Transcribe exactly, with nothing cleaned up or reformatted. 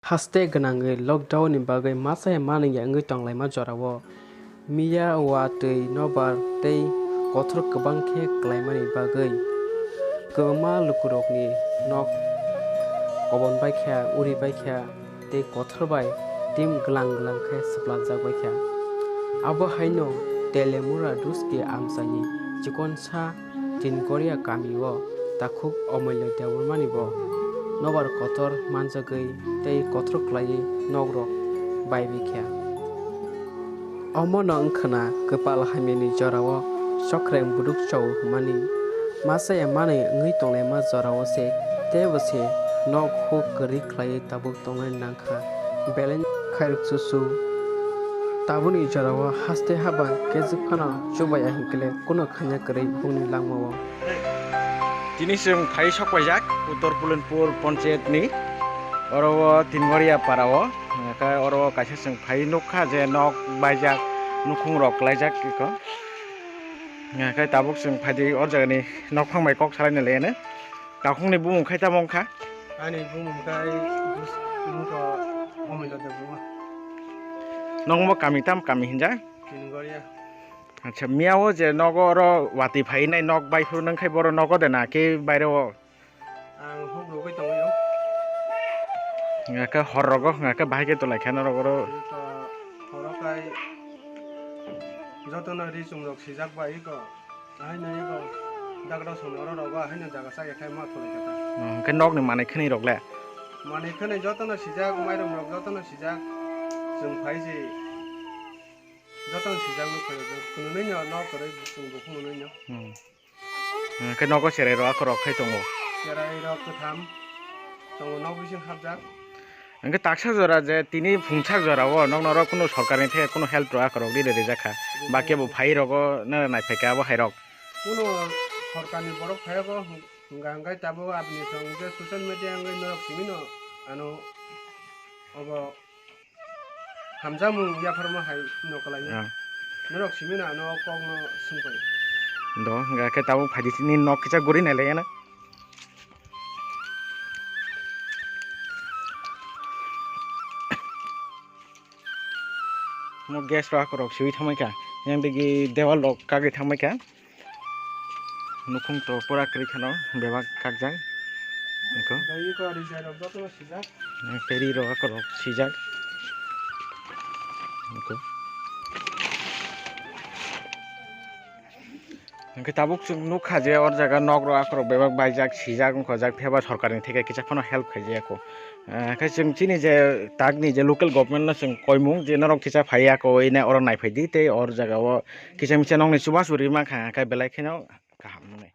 Haste gwnangwi lockdown ni bagwi masa ya manwi ya wngwi tonglaima jorao miya watwi nobar tei kothor kwbang khe klaimani bagwi kwbangma lukurokni nok kobon baikha, uri baikha tei kothor bai tim glang glang khe swplanjak baikha. Abo haino Telemura Duski amchaini chikonsa Tingoria kamio takhuk Omolyo Debbarmani bo nobar kotor manjagwi tei kotor khlaiwi nokrok baibi kha. Omono wngkhwna kwpal hamyani jorao sokreng buduk chao hwnmani. Masa ya manwi wngwi tonglaima jorao se teibo se nok huk kwrwi khlaiwi tabuk tongna nangkha. Belai khairok chuchu. Tabukni jorao haste haba kejwk phano chubaya hinkhe le kuno khanya kwrwi bongni langmao. Tini chwng phai sokpaijak Uttor Pulenpur Panchayat ni, oro o Tingoria para o, hwnkhe oro kaisa chwng phai nukha je nok baijak, nukhung rok klaijak eko. Hwnkhe tabuk chwng phaidi o jaga ni nokphang bai kok salaina le eno. Takhuk ni bumung khai tamo wngkha? Ani bumung khai dus-, wngkha Omilo Debbarma. Nokmo kami tam kami hinjak? Tingoria. Acha, miya o je nogo oro watwi phainai nok bai phuru nang khai boro nogo de na khe baire o? Ang huk rogwi tongwi o. Hwnkhe hor rogo hwnkhe bahai khe tolai kha norok oro. Iko horo khai jotono ri chum rok sijak bai iko. Ahai no iko dagra song oro rogo ahai no jaga sa ekhai ma tholai kha ta. Hmm, hwnkhe nokni manwi khwnwi rok le? Manwi khwnwi jotono sijak, mairum rok jotono sijak. Chwng phai si. Joto no sijak nuk khayo, kununui no nok kwrwi chwng bo kununui no. Hmm. Hwnkhe nogo cherai rok akhorok khai tongo. Cherai rok kwtham tongo, nok bising hapjak. Hwnkhe taksa jora je tini phungsak jora o nokno oro kunu sorkar ni theke kunu help rok akhorok ride rijak kha. Rijak. Ba kebo phai rogo nara nai phai kha abo hai rok. Kunu sorkar ni borok phai rok hwnkha hwnkhe tabuk aboni song je social media wngwi norok simi no ano obo. Hamjakmung yapharma hai no kwlaio. Ah. Norok simi no ano kok no swngpai. Do, hwnkha khe tabuk phaidi sini nok kisa guri nai lai ya na. Mo gas rok akhorok siwi thangbai kha. Yang digi dewal rok kagwi thangbai kha. Nukhung to pura kwrwi kheno bebak kakjak. Nukho. Tei iko rijai rok jotono sijak. Tei ri rok akhorok sijak. Nukho. Hwnkhe tabuk chwng nukha je or jaga nok rok akhorok bebak baijak, sijak, wngkhojak, phiya ba sorkar ni theke kisa phano help khaijaya kho. Ah, khe chwng chini je tak ni je local government no chwng koimung je norok kisa phaiya kho, ine oro naiphai di tei or jaga o kisa misa nokni chubachu ri mankha, khe belai kheno kaham nuknai.